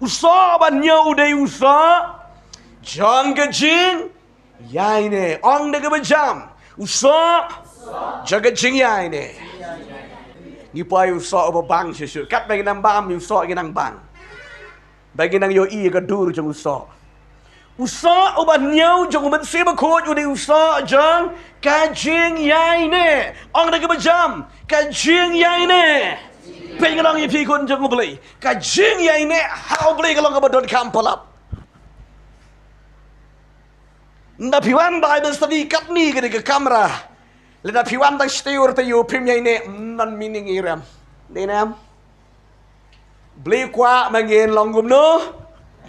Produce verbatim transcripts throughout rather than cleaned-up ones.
U soh ba hynñiew u dei u soh jong ka jingïaineh. Ong da kaba jam. U soh jong ka jingïaineh. Ngi poi u soh uba bang shisha. Katba ngi nang bam ïa u soh ngi nang bang. Ba ngi nang ïohi ïa ka dur jong u soh. U soh uba hynñiew jong u Mynsiem Bakhuid u dei u soh jong ka jingïaineh. Ong da kaba jam. Ka jingïaineh. Peit ngan ong ïa phi khun jong U Blei. Ka jingïaineh ha U Blei ka long kaba donkam palat. Ynda phi wan Bible study katne ka dei ka kamra. Lada phi wan tang shuh te ïoh phim ïaineh, non meaning i rem. Dei ne em? Blei kwah ma ngin long kumno?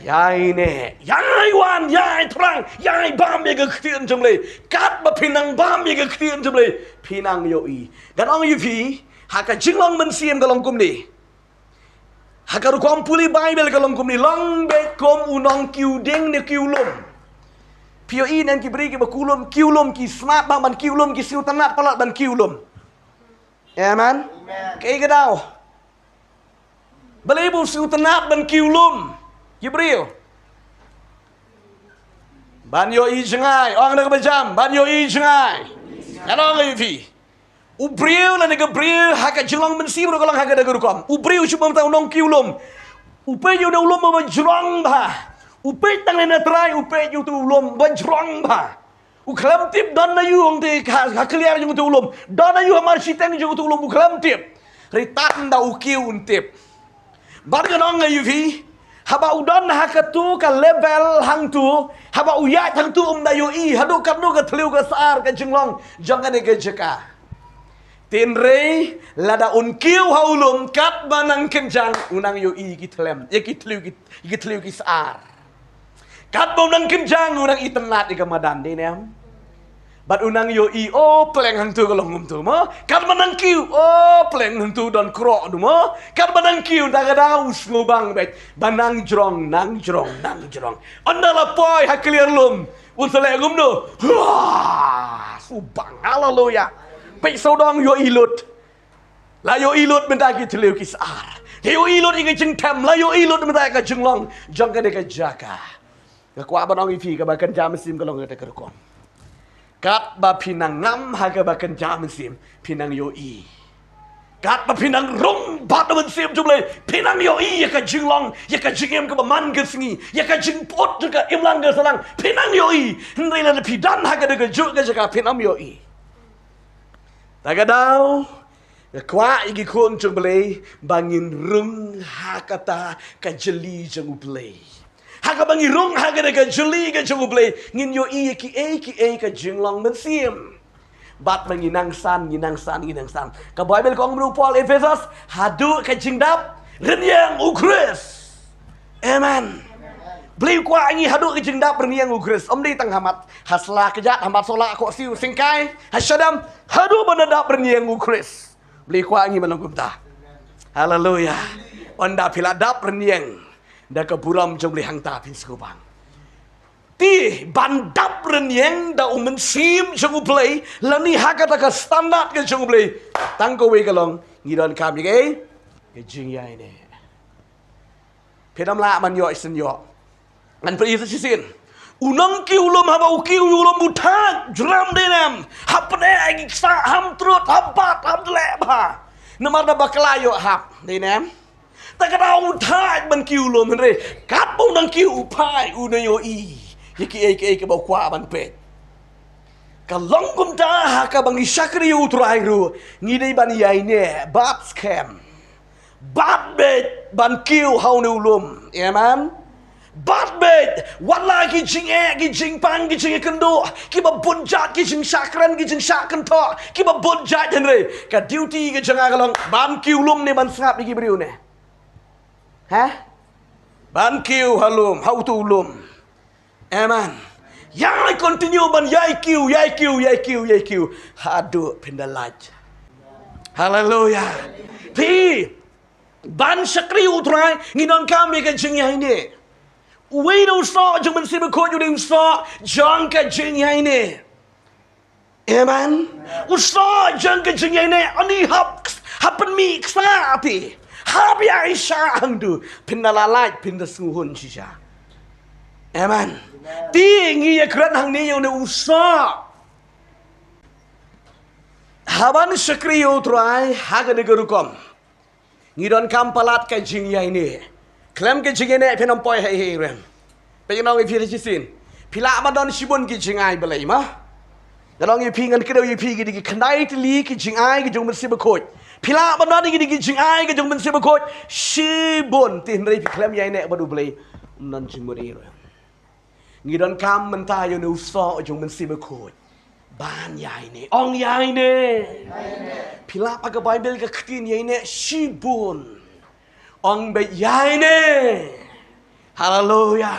Ïaineh. Ïai wan, ïai thrang, ïai bam ïa ka ktien jong Blei. Katba phi nang bam ïa ka ktien jong Blei, phi nang ïohi. Ngan ong ïa phi, ha ka jinglong mynsiem ka long kumne. Ha ka rukom pule Bible ka long kumne, long beit kum u nongkiew dieng ne kiew lum. Phi ïohi ne em ki briew kiba kiew lum, kiew lum ki smat bha ban kiew lum, ki sngewtynnat palat ban kiew lum. Amen. Kaei ka daw? Balei ba u sngewtynnat ban kiew lum? Ki briew. Ban ïohi jngai, ong da kaba jam, ban ïohi jngai. Ngan ong ïa phi. U briew lane ka briew ha ka jinglong mynsiem ruh ka long ha kata ka rukom. U briew shu bam tang u nongkiew lum. U peit ïa u lum ba jrong bha. U peit tang lane trai, u peit ïa u lum ba jrong bha. U khlem tip don aïu hangtei ha, ha khlieh jong uto u lum. Don aïu ha mar shiteng jong uto u lum u khlem tip. Hynrei tang da u kiew un tip. Bad ngan ong ïa phi, haba u don ha kato ka level hangto, haba u ïaid hangto um da ïohi haduh katno ka thliew ka sar ka jinglong jong kane ka jaka. Hynrei lada un kiew ha u lum katba nang kynjang u nang ïohi ki thlem, ïa ki thliew ki, ïa ki thliew ki sar. Katba u nang kynjang u nang itynnad ïa ka madan, dei ne em? Bad u nang ïohi, o, pleng hangto ka long kumto mo. Katba nang kiew, o, pleng hangto don kroh tu mo. Katba nang kiew, da ka daw u sngewbang beit ba nang jrong, nang jrong, nang jrong. Ynda la poi ha khlieh lum, un sa leh kumno? Hua! Sngewbang, haleluya. Peit sawdong ïohi lut. La ïohi lut mynta ki thliew ki sar. La ïohi lut ïa ka jingthem, la ïohi lut mynta ïa ka jinglong jong kane ka jaka. Nga kwah ban ong ïa phi kaba kynja mynsiem ka long kata ka rukom. Katba phi nang ngam ha kaba kynja mynsiem, phi nang ïohi. Katba phi nang rung bad u Mynsiem jong U Blei, phi nang ïohi ïa ka jinglong, ïa ka jingim kaba man ka sngi, ïa ka jingput jong ka imlang ka sahlang, phi nang ïohi. Hynrei lada phi don ha kata kajuh ka jaka phi nang ïohi. Ta ka daw, nga kwah ïa ki khun jong U Blei ba ngin rung ha kata ka jylli jong U Blei. Ha kaba ngi rung ha kata ka jylli ka jong U Blei, ngin ïohi ïa kiei kiei ka jinglong mynsiem. Bad ba ngi nang san, ngi nang san, ngi nang san. Ka Baibl ka ong, u Paul Ephesos, haduh ka jingdap rynïeng U Khrist. Amen. Blei kwah ngi haduh ka jingdap rynïeng U Khrist. Ym dei tang ha mat, ha sla kjat, ha mat sohla, khohsiew, syngkai, ha shadem, haduh ban da dap rynïeng U Khrist. Blei kwah ngi ban long kumta. Haleluya. Ynda phi la dap rynïeng da ka burom jong U Blei, hangta phin sngewbang. Te ban dap rynïeng da u Mynsiem jong U Blei, lane ha kata ka standard ka jong U Blei, tang kawei ka long, ngi donkam ïa kaei? Ka jingïaineh. Phi dang lah ban ïoh shisien ïoh. Ngan pyni sa shisien. U nongkiew lum haba u kiew ïa u lum u thait jrem, dei ne em. Hap pyneh ïa ki ksah, ham trud, hap bat, hap leh bha. Namar da bakla ïoh hap, dei ne em. Ta ka daw u thait ban kiew lum, hynrei katba u nang kiew u phai, u nang ïohi ïa kiei kiei kiba u kwah ban peit. Ka long kumta ha kaba ngi shakri ïa U Trai ruh, ngi dei ban ïaineh bad skhem. Bad beit ban kiew ha une u lum. Amen. Bad beit, wat la ki jingeh, ki jingpang, ki jingïakynduh, kiba bun jait, ki jingshah kren, ki jingshah kynthoh, kiba bun jait, hynrei ka duty ka jong nga ka long ban kiew lum ne ban sngap ïa ki briew ne? Ha? Ban kiew ha lum, ha uto u lum. Amen. Ïai continue ban ïai kiew, ïai kiew, ïai kiew, ïai kiew haduh phin da lait. Haleluya. Te ban shakri U Trai, ngi donkam ïa ka jingïaineh. Uwei na u soh jong u Mynsiem Bakhuid u dei u soh jong ka jingïaineh. Amen. U soh jong ka jingïaineh, ani hap, hap pynmih ksah te. Hap ïa i sha hangtu. Phin da la lait, phin da sngewhun shisha. Amen. Te ngi ïa kren hangne ïa une u soh. Haban shakri ïa u Trai, ha kane ka rukom. Ngi donkam palat ka jingïaineh. Khlem ka jingïaineh phin ym poi ha ei ei ruh. Peit ngan ong ïa phi shisien. Phi lah ban don shibun ki jingai Blei ma. Ngan ong ïa phi, ngan kdew ïa phi ki dei ki khyndai tylli ki jingai ki jong u Mynsiem Bakhuid. Phi lah ban don ki dei ki jingai ki jong u Mynsiem Bakhuid. Shibun, te hynrei phi khlem ïaineh bad u Blei. Ym don jingmut ei ei ruh. Ngi donkam mynta ïa une u soh jong u Mynsiem Bakhuid ban ïaineh. Ong ïaineh. Phi lah ha ka Baibl ka ktien ïaineh shibun. Ong beit ïaineh. Haleluia.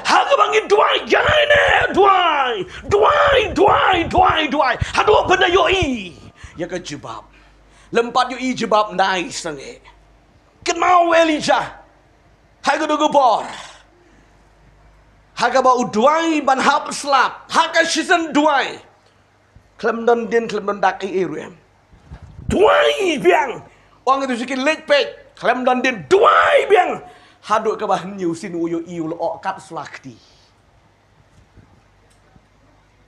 Ha kaba ngi duwai ïaineh, duwai, duwai, duwai, duwai, duwai. Haduh ba ngi ïohi ïa ka jubab. Lympat ïohi jubab, nai sangeh. Kynmaw Elijah. Ha ka dei ka bor. Ha kaba u duwai ban hap slap. Ha ka shisien duwai. Khlem don dien, khlem don dak ei ei ruh. Duwai biang. Ong ïa tu shi ki leit peit. Khlem don dien, duwai biang. Haduh kaba hynñiew sien u ïohi u la ok kat sla kti.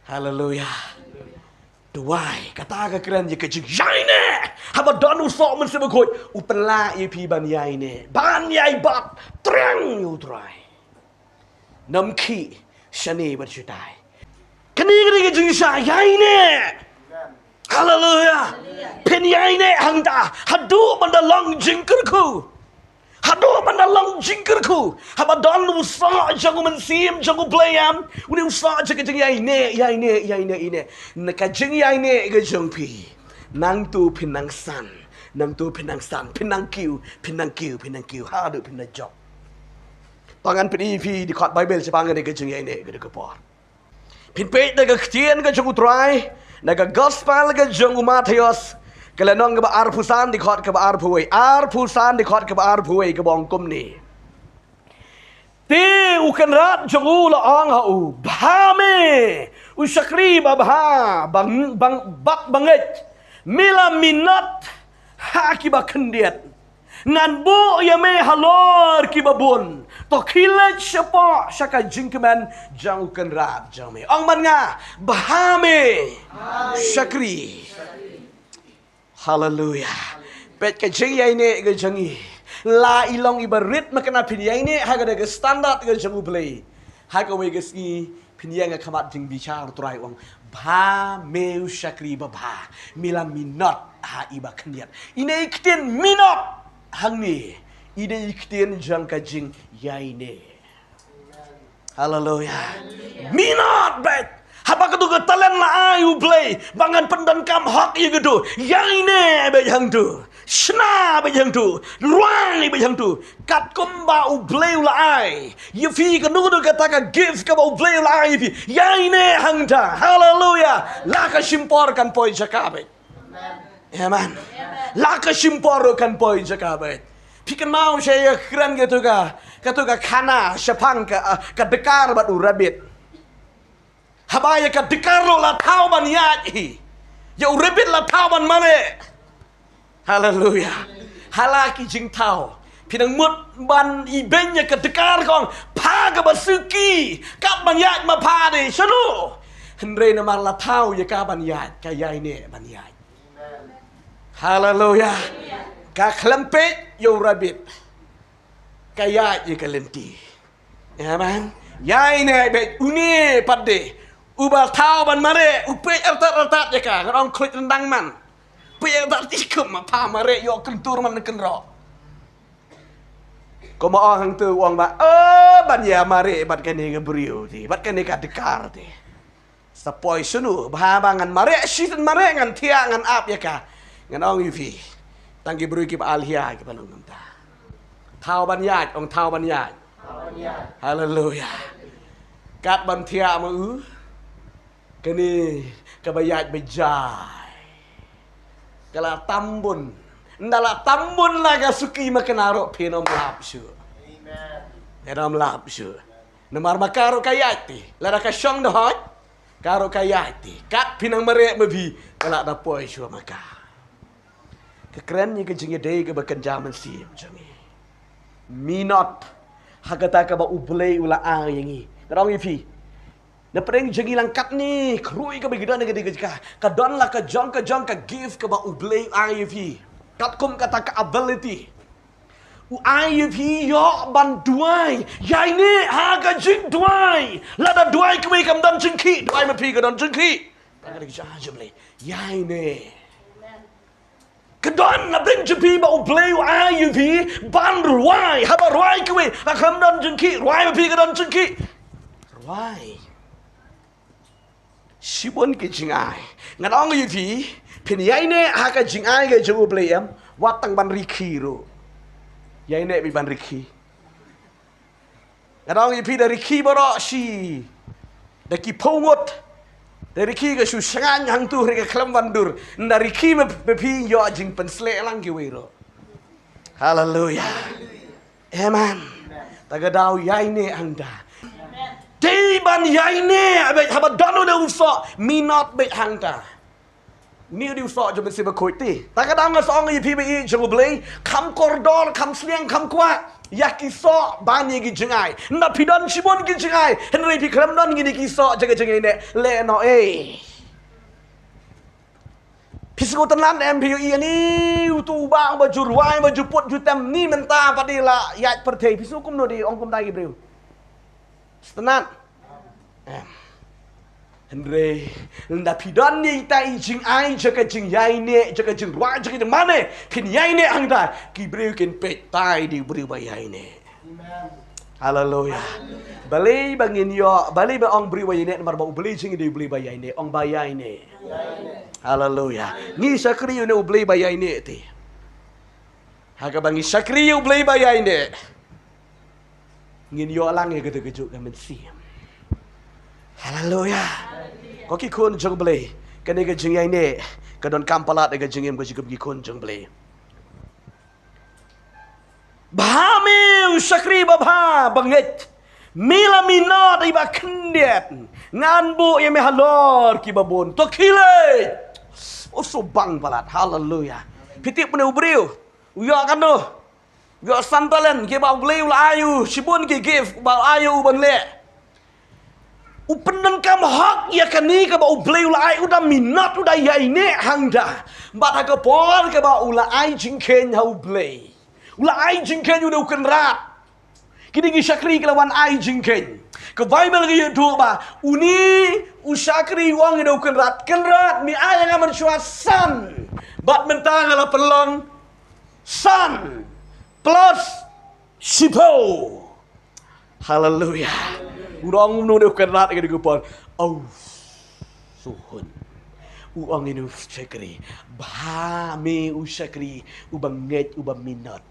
Haleluia. Duwai, kata ka kren ïa ka jingïaineh. Haba don u soh Mynsiem Bakhuid, u pynlah ïa phi ban ïaineh. Ban ïai bat, triang ïa u Trai. Nym khih shane bad shatai. Kane ka dei ka jingshah ïaineh. Haleluia. Phin ïaineh hangta. Haduh ban da long jingkyrkhu. Haduh ban da long jingkyrkhu. Haba don u soh jong u Mynsiem jong u Blei em. Une u soh jong ka jingïaineh, ïaineh, ïaineh, ïaineh. Na ka jingïaineh ka jong phi. Nangtu phin nang san. Nangtu phin nang san. Phin nang kiew, phin nang kiew, phin nang kiew. Haduh phin nang jop. Te ngan pyni ïa phi dkhot Baibl shaphang kane ka jingïaineh ka dei ka por. Phin peit na ka ktien ka jong u Trai, na ka gospel ka jong u Mathaios, ka lynnong kaba arphew san dkhot kaba arphew wei, arphew san dkhot kaba arphew wei kaba ong kumne. Te u kynrad jong u la ong ha u, bha me, u shakri babha, bang, bang, bad bangeit, me la minot ha kiba khyndiat. Ngan buh ïa me halor kiba bun. To khie leit shapoh sha ka jingkmen jong u kynrad jong me. Ong man nga, bha me, shakri. Haleluia. Peit ka jingïaineh ka jong ngi. La i long iba rit ma kane phin ïaineh ha kane ka standard ka jong u Blei. Ha kawei ka sngi phin ïeng ha khmat jingbishar u Trai u ong, bha me u shakri babha, me la minot ha iba khyndiat. Ine i ktien minot hangne, ine i ktien jong ka jingïaineh. Haleluia. Minot beit. Haba katu ka talent la ai u Blei ba ngan pyndonkam hok ïa katu. Ïaineh beit hangtu. Shna beit hangtu. Rwai beit hangtu. Katkum ba u Blei u la ai ïa phi kano kano kata ka gift kaba u Blei u la ai ïa phi. Ïaineh hangta. Haleluia. La ka shim por kan poi jaka beit. Amen. La ka shim por ruh kan poi jaka beit. Phi kynmaw sha ïa kren katu ka, katu ka khana shaphang ka, ah, ka dkar bad u rabbit. Haba ïa ka dkar ruh la thaw ban ïaid hi. Ïa u rabbit la thaw ban mareh. Haleluia. Hala ki jingthaw. Phi nang mut ban ibeiñ ïa ka dkar, kong, pha kaba suki. Kat ban ïaid ma pha de shano. Hynrei namar la thaw ïa ka ban ïaid, ka ïaineh ban ïaid. Haleluia. Ka khlem peit ïa u rabbit, ka ïaid ïa ka lynti. Amen. Ïaineh beit, une pat de uba thaw ban mareh, u peit artat artat ïa ka. Ngan ong khluit ryndang man. Peit artat, i kum ma pha mareh, ïoh kyntur man kynroh. Kumba ong hangtu, u ong ba, oh, ban ïa mareh bad kane ka briew te, bad kane ka dkar te. Sa poi shano, bha ba ngan mareh, shisien mareh, ngan thiah, ngan ap ïa ka. Ngan ong ïa phi. Tang ki briew kiba alhia kiba long kumta. Thaw ban ïaid, ong thaw ban ïaid. Haleluia. Kat ban thiah ma u. Kane kaba ïaid ba jai. Ka la tam bun. Ynda la tam bun la ka suki ma kane ruh phin ym lap shuh. Phin ym lap shuh. Namar ma ka ruh ka ïaid te. Lada ka shong da hoi. Ka ruh ka ïaid te. Kat phin nang mareh ma phi, ka la da poi shuwa ma ka. Ka kren ïa ka jingïadei kaba kynja mynsiem jong ngi. Minot ha kata kaba U Blei u la ai ïa ngi. Nga ong ïa phi, na pdeng jong ngi lang katne khrui kaba ngi don ha kane ka jaka, ka don la ka jong ka jong ka gift kaba U Blei u ai ïa phi. Katkum kata ka ability, u ai ïa phi ïoh ban duwai. Ïaineh ha ka jingduwai. Lada duwai kawei kam don jingkhih, duwai ma phi ka don jingkhih. Tang ka dei ka jingduwai. Ïaineh. Ka don na pdeng jong phi ba U Blei u ai ïa phi ban rwai. Haba rwai kawei, lada kam don jingkhih, rwai ma phi ka don jingkhih. Rwai. Shibun ki jingai. Ngan ong ïa phi, phin ïaineh ha ka jingai ka jong U Blei em, wat tang ban rikhi ruh. Ïaineh beit ban rikhi. Ngan ong ïa phi, da rikhi baroh shi, da ki phew ngut. Da rikhi ka shu shngaiñ hangtu hynrei ka khlem wan dur. Nda rikhi ma phi ïoh jingpynsleh lang kiwei ruh. Haleluia. Amen. Ta ka daw ïaineh hangta. Dei ban ïaineh, beit haba don une u soh, minot beit hangta. Une u dei u soh jong u Mynsiem Bakhuid te. Ta ka daw nga sa ong ïa phi ba ïeit jong U Blei, kham kordor, kham sliang, kham kwah ïa ki soh ban ïa ki jingai. Nda phi don shibun ki jingai, hynrei phi khlem don kine ki soh jong ka jingïaineh, leh noh ei. Phi sngewtynnat em, phi ïohi ïa une utu u bah ba ju rwai, ba ju put, ju tem, une mynta pat u la ïaid pyrthei. Phi sngew kumno, dei ong kumta ki briew? Sngewtynnat em. Hynrei lada phi don ïa ita i jingai jong ka jingïaineh, jong ka jingrwai, jong ka jingmane, phin ïaineh hangta, ki briew kin peit tai, dei u briew ba ïaineh. Haleluia. Balei ba ngin ïoh, balei ba ong briew ba ïaineh? Namar ba U Blei jong ngi dei U Blei ba ïaineh. Ong ba ïaineh. Haleluia. Ngi shakri ïa une U Blei ba ïaineh te. Ha kaba ngi shakri ïa U Blei ba ïaineh, ngin ïoh lang ïa kata kajuh ka mynsiem. Haleluia. Ko ki khun jong U Blei, kane ka jingïaineh ka donkam palat ïa ka jingim ka jong ki khun jong U Blei. Bha me u shakri babha bangeit. Me la minot iba khyndiat. Ngan buh ïa me halor kiba bun. To khie leit. U shu bang palat. Haleluia. Phi tip une u briew, u ïoh katno? U ïoh san talent, kiba U Blei u la ai u shibun ki gift ba u ai u ban leh. U pyndonkam hok ïa kane kaba U Blei u la ai, u da minot, u da ïaineh hangta. Bad ha ka por kaba u la ai jingkheiñ ha U Blei, u la ai jingkheiñ ïa une u kynrad. Kine ki shakri ki la wan ai jingkheiñ. Ka Baibl ka ïathuh ba une u shakri u ong ïa une u kynrad, "Kynrad, me ai ïa nga mynshuwa san, bad mynta nga la pynlong san plus shiphew." Haleluia. U ong kumno une u kynrad ha kane ka por? Au, suhun. U ong ïa une u shakri, "Bha me u shakri uba ngeit, uba minot.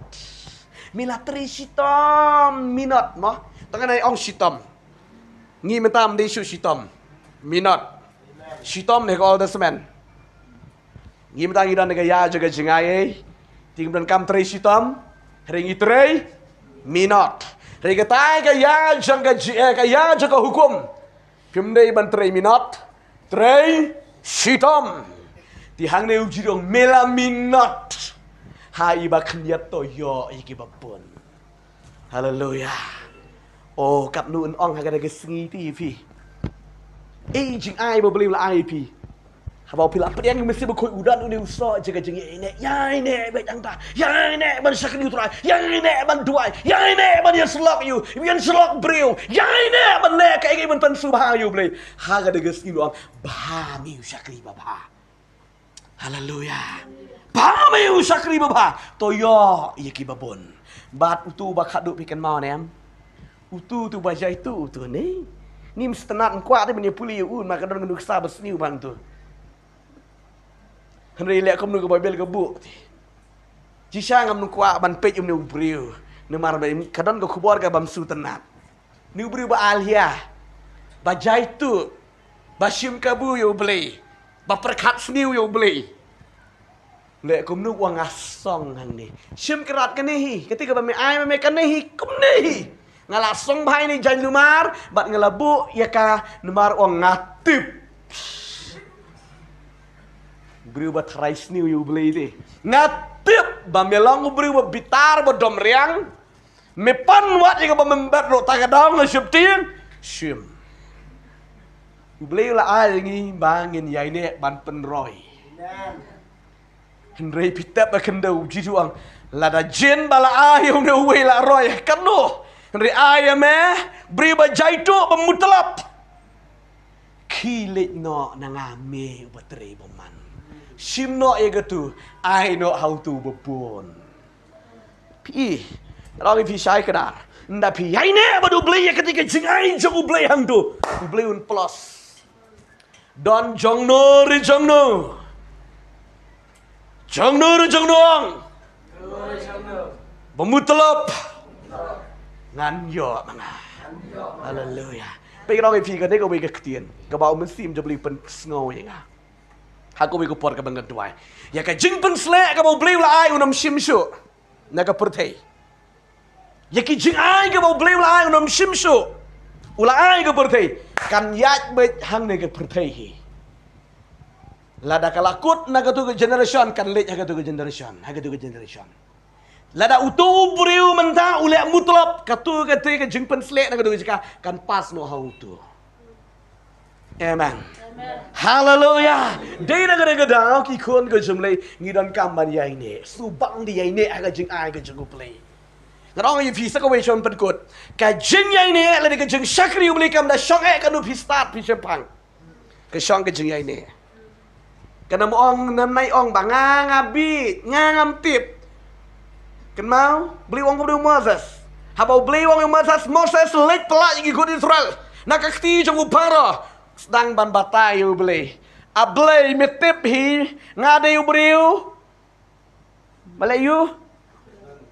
Me la trei shitom minot mo." Tang ngan ong shitom. Ngi mynta ym dei shuh shitom, minot. Shitom ne ka Old Testament. Ngi mynta ngi don ha ka ïa jong ka jingai ei. Te ngim donkam trei shitom, hynrei ngi trei minot. Hynrei katai ka ïa jong ka ji-, eh, ka ïa jong ka hukum. Phim dei ban trei minot, trei shitom. Te hangne u jingong, "Me la minot ha iba khyndiat, to ïoh ïa kiba bun." Haleluia. O, katno yn ong ha kane ka sngi te ïa phi. Ei, jingai ba U Blei u la ai ïa phi. Haba phi la pdiang ïa U Mynsiem Bakhuid, u don une u soh jong ka jingïaineh. Ïaineh beit hangta. Ïaineh ban shakri U Trai. Ïaineh ban duwai. Ïaineh ban ïasyllok ïa u, ïasyllok briew. Ïaineh ban leh kaei kaei ban pynsngewbha ïa U Blei. Ha kane ka sngi u ong, "Bha me u shakri babha." Haleluia. Bha me u shakri babha, to ïoh ïa kiba bun. Bad utu uba khadduh phi kynmaw ne em? Utu, utu ba jai tu, utu ne. Ngim sngewtynnat, ym kwah te ban ïa pule ïa u, namar ka don ka nuksa ba sniew bha utu. Hynrei leh kumno ka Baibl ka buh te. Shisha ngam kwah ban peit ïa une u briew, namar ba ka don ka khubor kaba ym sngewtynnat. Une u briew ba alhia, ba jai tu, ba shim kabu ïa U Blei, ba pyrkhat sniew ïa U Blei. Leh kumno, u ong, "Nga song hangne. Shim kynrad kane hi, kata kaba me ai ma me kane hi, kumne hi. Nga la song bha ïa ine i jaiñlumar bad nga la buh ïa ka, namar," u ong, "nga tip." Briew ba tharai sniew ïa U Blei te. Nga tip ba me long u briew ba bitar ba dom riang. Me pan wat ïa kaba me bat ruh ta ka daw nga sheptieng. Shim. U Blei u la ai ïa ngi ba ngin ïaineh ban pynroi. Hynrei phi tip ba khyndew u Jisu u ong, lada jin ba la ai ïa une uwei la roi, katno hynrei ai ïa me, briew ba jaituh ba mutlop. Khie leit noh na nga me uba trei bymman. Shim noh ïa katu, ai noh ha utu uba bun. Phi, nga ong ïa phi shai kdar. Ynda phi ïaineh bad U Blei ïa kata ka jingai jong U Blei hangtu, U Blei un plus. Don jong no re jong no. Jong no re jong no ong. Ba mutlop. Ngan ïoh ma nga. Haleluya. Phi, nga ong ïa phi kane kawei ka ktien kaba U Mynsiem jong U Blei u pynsngew ïa nga ha kawei ka por kaba ngan duwai. Ïa ka jingpynshlur kaba U Blei u la ai un ym shim shuh na ka pyrthei. Ïa ki jingai kaba U Blei u la ai un ym shim shuh. U la ai ka pyrthei. Kan ïaid beit hangne ka pyrthei hi. Lada ka la kut na katu ka generation kan leit ha katu ka generation, ha katu ka generation. Lada utu u briew mynta u leh mutlop, katu kata ka jingpynshlur na katu ka jaka kan pass noh ha utu. Amen. Haleluya. Dei na kane ka daw ki khun ka jong U Blei ngi donkam ban ïaineh. Sngewbang da ïaineh ha ka jingai ka jong U Blei. Nga ong ïa phi sa kawei shuwa pynkut. Ka jingïaineh lane ka jingshakri U Blei kam da shong eh kano phi stad phi shemphang. Ka shong ka jingïaineh. Kane mo ong, nane ong ba nga nga bit, nga ngam tip. Kynmaw, U Blei u ong kumno ïa u Moses. Haba U Blei u ong ïa u Moses, Moses leit pyllait ïa ki khun Israel na ka kti jong u Pharaoh. Sdang ban batai ïa U Blei. A Blei me tip hi, nga dei u briew ba leh ïa u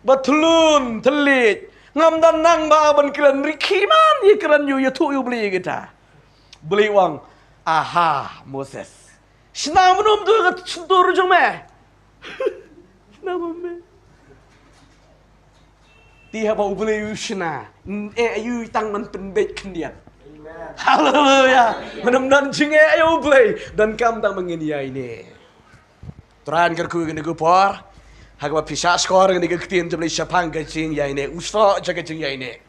ba thlun thylliej. Ngam da nang ba ban kren, ri khie man ïa kren ïa u, ïathuh ïa U Blei ïa kita. U Blei u ong, aha Moses. Shna mynno mynta ka shyntur jong me. Shna mynno me. Te haba U Blei u shna, eh ïa u tang ban pynbeit khyndiat. Haleluya. Mynno mynno jingeh ïa U Blei donkam tang ban ngin ïaineh. Trai un kyrkhu kane ka por ha kaba phi shah shkor kane ka ktien jong U Blei shaphang ka jingïaineh, u soh jong ka jingïaineh.